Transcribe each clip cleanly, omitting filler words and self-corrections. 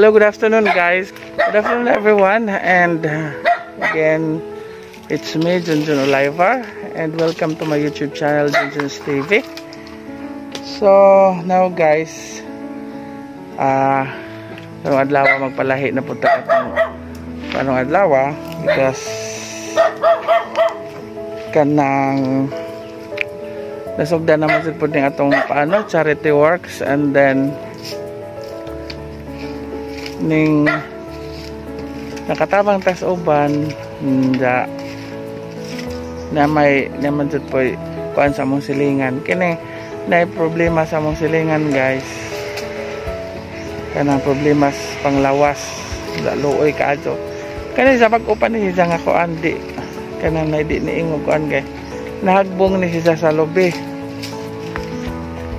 Hello, good afternoon, guys. Good afternoon, everyone. And again, it's me, Junjun Olaivar, and welcome to my YouTube channel, Junjun's TV. So, now guys, karong adlaw magpalahi na punta atong karong adlaw because kanang nasugdan naman sad pud ning atong paano charity works, and then ning nakatabang tas uban da na may naman jud po kuan sa among silingan. Kini na problema sa among silingan, guys, kanang problema sa panglawas da, luoy kaadto kani sa pag-upan ni siya nga kuan, di kanang na di niingog kuan kay nahagbong ni siya sa lubi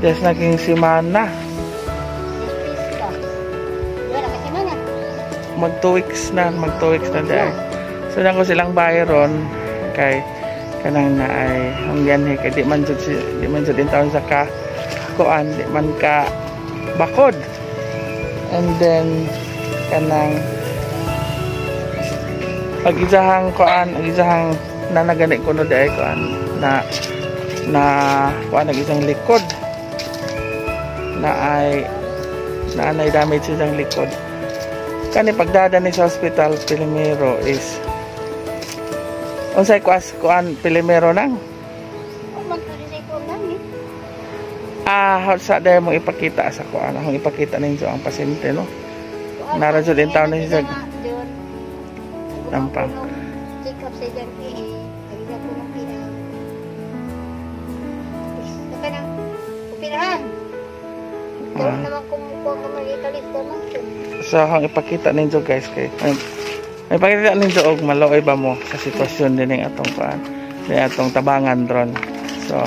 just naging simana. Wala kasi mana. Mag 2 weeks na, mag 2 weeks na dahil. So nako silang bayron kay kanang na ay ang ganhi kay di man jud taon sa ka kuan, di man ka bakod. And then kanang pag isahang kuan, ang isahang nanagani ko no dai kuan na na kuan ang isang likod na ay na anay damage sa isang likod. Kani pagdada ni sa hospital Pilimero is unsay kuas kuan Pilimero nang Man ko rin ko nami. Ah, sa dahil mo ipakita sa kuan, akong ipakita ninyo ang pasyente, no? Nara jud in town ni siya. Tampang. Check up sa iyang PA. Ang ko ng PA. Saka nang operahan. Pero naman kung kung mamalitalis ka man ko. So akong ipakita ninyo, guys, kay ay ipakita ninyo og maluoy ba mo sa sitwasyon din ng atong kuan din atong tabangan ron. So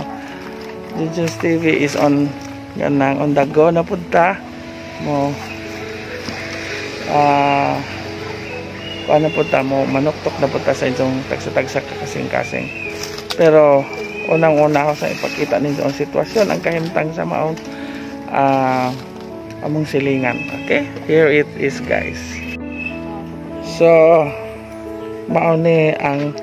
Junjun's TV is on ganang on the go na punta mo, kuan na punta mo, manuktok na punta sa inyong tagsa-tagsa kasing-kasing. Pero unang-una ako sa ipakita ninyo ang sitwasyon, ang kahimtang sa maong among silingan. Okay, here it is, guys. So mao ni ang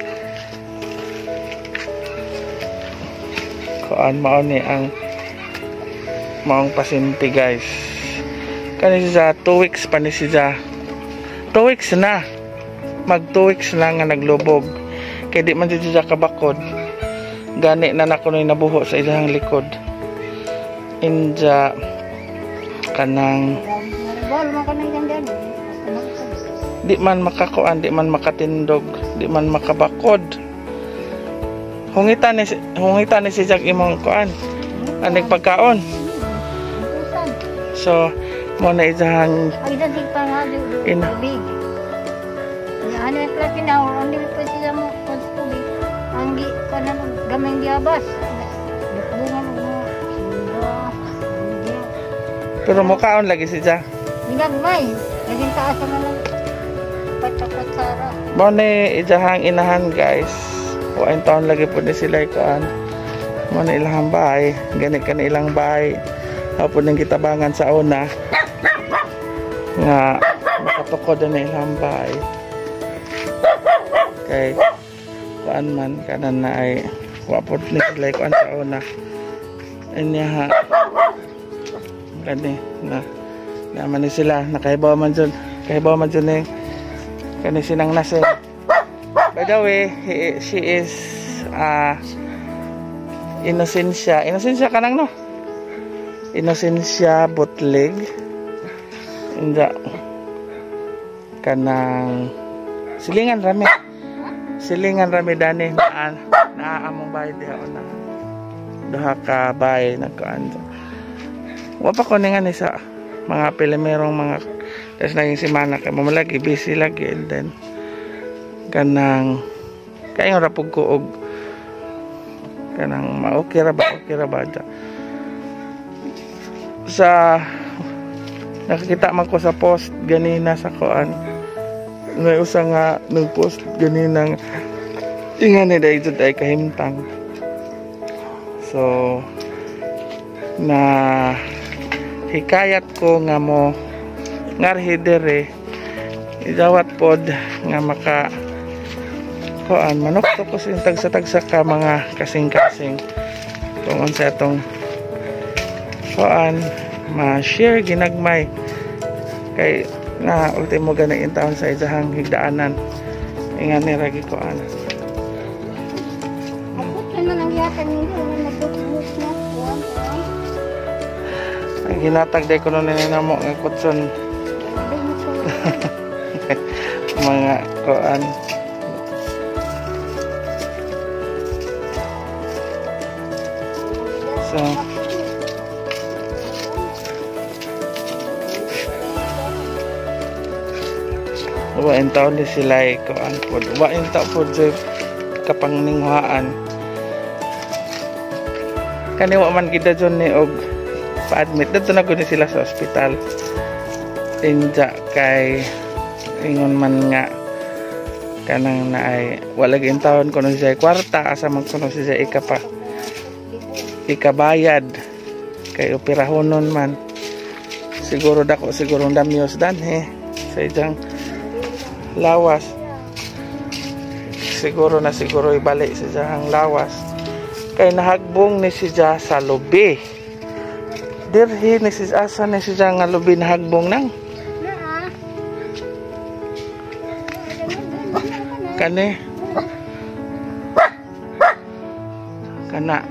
kuan, mao ni ang maong pasyente, guys. Kani siya 2 weeks pa ni siya, 2 weeks na, mag 2 weeks na nga naglubog kay di man jud siya kabakod. Gani na nako ni nabuho sa iyang likod. Inja kanang Bol man ko nang iyang. Di man makakuan, di man makatindog, di man makabakod. Hungita ni si Jag imong kuan anig pagkaon. So mo na isang Ay, dati pa nga tubig. Ano yung klase na, ang di pa sila mo kung tubig. Ang gi kanan gamay giabas. Bunga mo mo. Pero mukaon lagi si Jag. Ginagmay. Naging taas naman ng patakatsara. Mo ni ijahang inahan, guys. Wain taon lagi po ni sila kuan. Mo na ilang bahay, gani ka na ilang bahay. Hapon ning kitabangan sa una nga makatukod na ilang bahay. Kay kuan man kanan na ay wa pod ni sila kuan sa una. Inya ha kani na naman ni sila nakahibaw man jud, kahibaw man jud ni kani sinang nase. By the way, she is Innocencia. Innocencia ka nang, no? Innocencia Butlig. Inda. Kanang silingan rami. Silingan rami dani na naa among bahay diha una. Duha ka bahay nagkuan. Wa pa ko ni nga ni sa mga pilimerong mga tas naging simana kay mo lagi busy lagi, and then kanang kay ra pug ko og kanang ma-okay ra ba, okay ra ba dya. Sa nakakita man ko sa post ganina sa kuan, may usa nga nag-post ganina nga inga ni dahil jud ay kahimtang. So na hikayat ko nga mo ngarhi dere idawat pod nga maka kuan manuktok ko sa tagsa-tagsa ka mga kasing-kasing kung unsa atong kuan ma-share ginagmay kay na ultimo gani in taon sa isahang higdaanan ingani ra gi kuan. Akot na lang yata ninyo nagdukot na kuan. Ang ginatag day kuno nini namo nga kutson mga kuan. So wa in taon ni sila kuan pod. Wa in taon pod jud kapangninghuhaan. Kani wa man gid jud ni og pa-admit didto na gud ni sila sa ospital. Inja kay ingon man nga kanang naay wala gi taon kuno siya kwarta asa man kuno siya ikabayad kay operahonon man siguro dako siguro damyos danhe sa ijang lawas siguro na siguro ibalik sa ijang lawas kay nahagbong ni siya sa lubi dirhi ni siya asa ni siya nga lubi nahagbong nang kani kana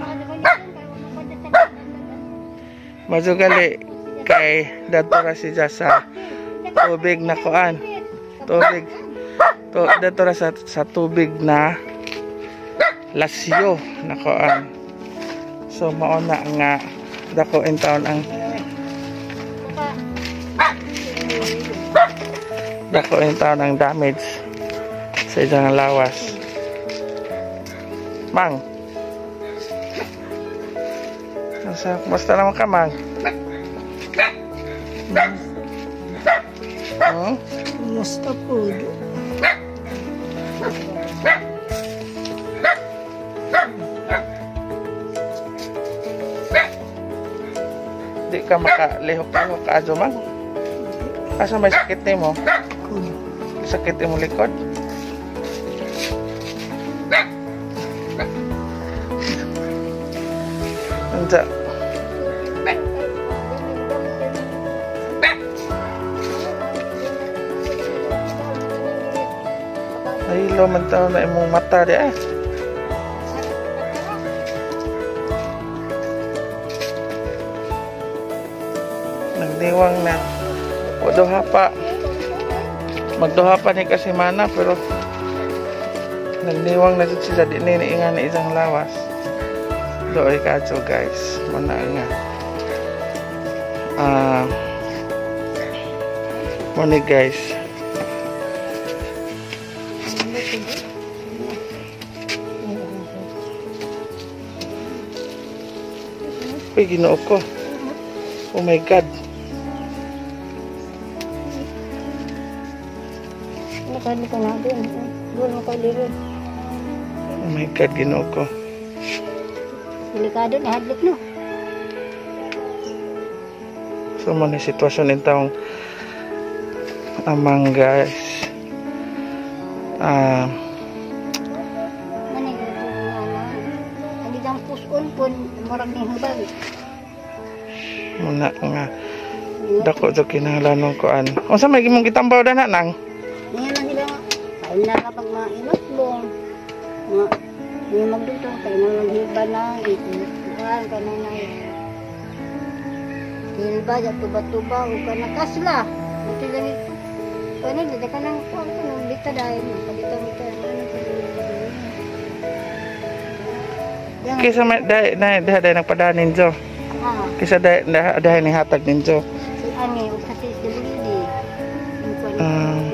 mazugali kay dato ra siya sa tubig na kuan tubig to dato ra sa tubig na lasyo na kuan. So mao na nga dako in taon ang dako in taon ang damage sa isang lawas. Mang, basta naman ka, Mang. Hmm? Basta po. Di ka makalihok-lihok ka, adyo, Mang. Asa may sakit nimo? Sakit imong likod? Unsa? Nahilo man taon na imong mata di ay. Nagniwang na. O duha pa. Magduha pa ni kasi mana pero nagniwang na jud sila di ni inga na isang lawas. Doy kadto guys, muna nga. Muna guys. Uy, Ginoo ko. Oh my God. Oh my God, Ginoo ko. Delikado na hadlok no. So man yung sitwasyon ng taong amang guys. Muna nga dako jud kinahanglan kuan. Unsa may imong gitambaw dana nang? Niya lang sila kain na kapag mga inutlong. Mga may magluto kay nang maghiba na ikuan kanang na hilba ja tuba-tuba o kana kasla. Buti lang ito. Kano di ka nang kuan ko nang bita dahil pagita-bita ano sa. Kaysa may dai na dai nagpadaan ninyo. Kaysa dai dai ni hatag ninyo. Si ani ug sa SWD.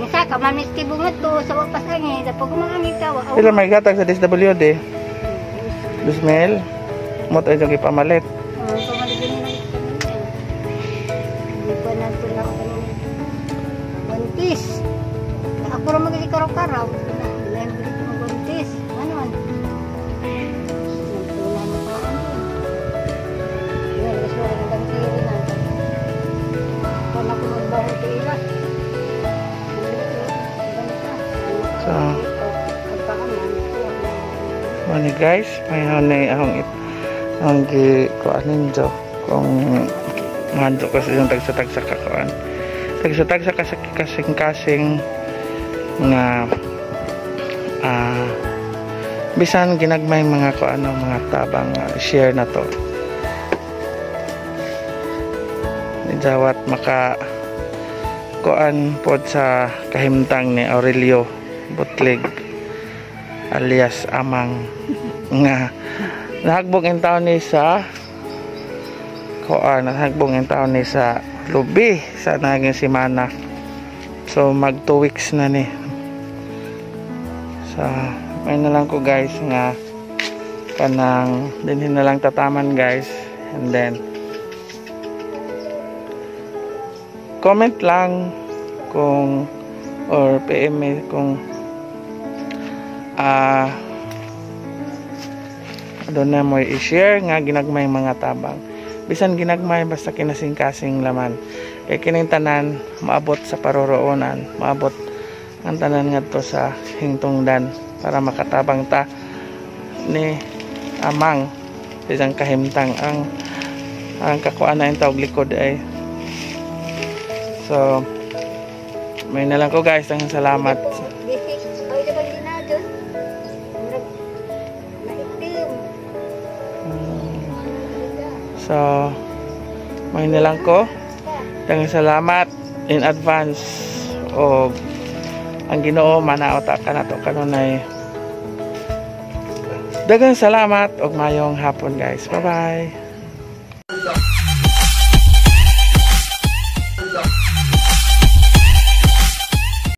Nisa ka man miski bungot do sa wapas angi dapat kumangi ka wa. Pila may gatag sa DSWD? Bismil. Mo tayo yung ipamalit. Pamalit din nila. Hindi ko na ito na ako kanina. One piece. Ako rin magiging karaw-karaw. Bilahin ko dito mag one piece. Ano man? Nagtula na pa ako doon. Yan, gusto ko rin ang tiri na. Kung ako magbaho ito ilas. Mani guys, may ni akong it ang gi kuan ninyo kung ngadto ko sa yung tagsa-tagsa ka kuan. Tagsa-tagsa ka sa kasing-kasing nga bisan ginagmay mga kuan, mga tabang, share na to. Ni jawat maka kuan pod sa kahimtang ni Aurelio Butlig alias Amang nga nahagbong in taon ni sa kuan, nahagbong in taon ni sa lubi sa naging simana. So mag 2 weeks na ni. So may na lang ko guys nga kanang dinhi na lang tataman guys, and then comment lang kung or PM me kung doon na mo i-share nga ginagmay mga tabang, bisan ginagmay basta kinasing-kasing laman, kay kining tanan maabot sa paroroonan, maabot ang tanan ngadto sa hingtungdan para makatabang ta ni Amang isang kahimtang ang kakuan na yung tawag likod ay. So may na lang ko guys, ang salamat. Basic. Ay, di ba ginadon? Murag maitim. So may na lang ko. Daghang salamat in advance o ang Ginoo manaot ta kanato kanunay. Daghang salamat og mayong hapon guys. Bye bye.